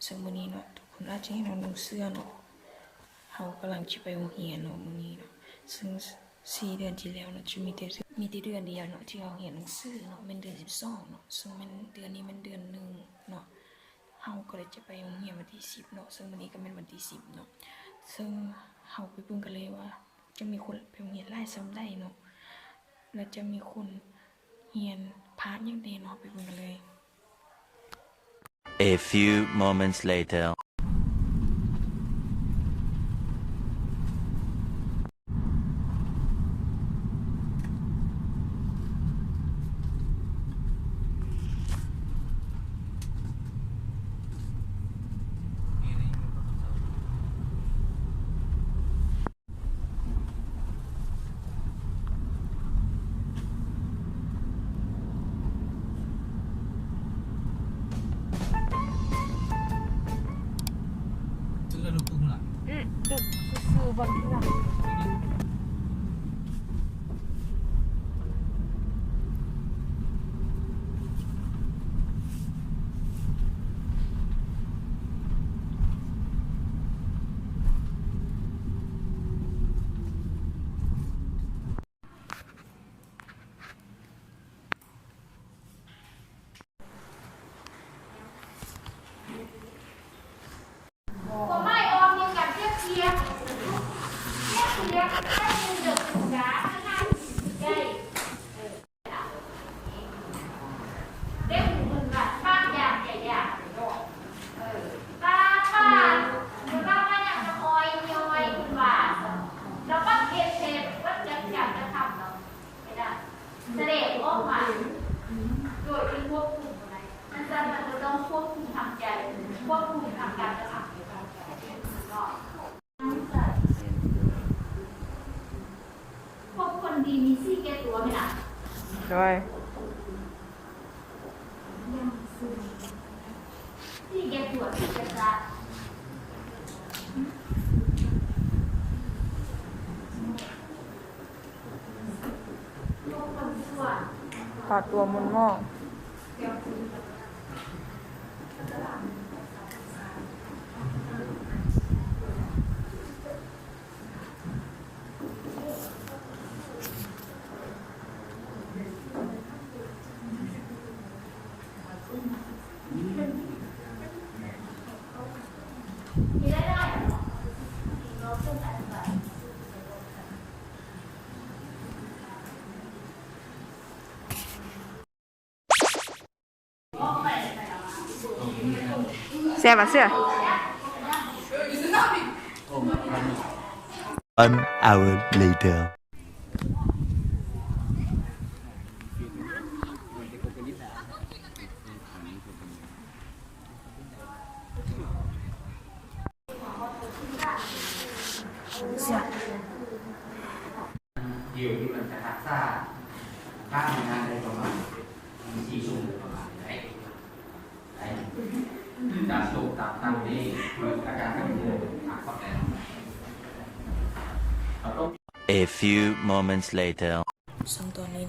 ເຊິ່ງມື້ນີ້ເນາະ ທຸກຄົນອາດຈະເຫັນເຮົານຸ່ງເສື້ອເນາະ ເຮົາກຳລັງຈະໄປໂຮງຮຽນເນາະ ມື້ນີ້ເນາະ. ເຊິ່ງສີ່ເດືອນທີ່ແລ້ວເນາະ ຈະມີແຕ່ ມີແຕ່ເດືອນດຽວເນາະ ທີ່ເຮົາຮຽນໜັງສືເນາະ ແມ່ນເດືອນສິບສອງເນາະ. ເຊິ່ງແມ່ນເດືອນນີ້ແມ່ນເດືອນໜຶ່ງເນາະ ເຮົາກໍໄດ້ຈະໄປໂຮງຮຽນວັນທີສິບເນາະ. ເຊິ່ງມື້ນີ້ກໍແມ່ນວັນທີສິບເນາະ. ເຊິ່ງເຮົາໄປເບິ່ງກັນເລີຍວ່າ ຈະມີຄົນໄປໂຮງຮຽນຫຼາຍສ່ຳໃດເນາະ ແລະ ຈະມີຄົນຮຽນພາກຫຍັງແດ່ເນາະ. ໄປເບິ່ງກັນເລີຍ. A few moments later. ອືມ ຕຶກຊື່ໆ ບ່ອນທີ່ວ່າ ເດ້ ເພິ່ນວ່າບາງຢ່າງຈະຢາກເນາະ ເອີ ປາ ປາ ເພິ່ນວ່າມາຫຍັງກະອອຍຍ່ອຍ ເພິ່ນວ່າ ລະບັດເຮັດເສດ ບັດຈັດການກະທຳເນາະ ເຮັດໄດ້ ສະແດງອອກມາ ໂດຍທີ່ຄວບຄຸມບໍ່ໄດ້. ຈັ່ງຊັ້ນ ມັນກໍຕ້ອງຄວບຄຸມທາງໃຈ ຄວບຄຸມທາງການກະທຳເນາະ. ພວກຄົນດີມີສີ່ແກ່ຕົວແມ່ນລະ? ໂດຍ ສີ່ແກ່ຕົວ ສີ່ແກ່ຊາດ ພວກຄົນຊົ່ວ ພາຕົວໝຸ່ນໝອງ. ເສຍບໍ່ເສຍ? One hour later. ເຊິ່ງຕອນນີ້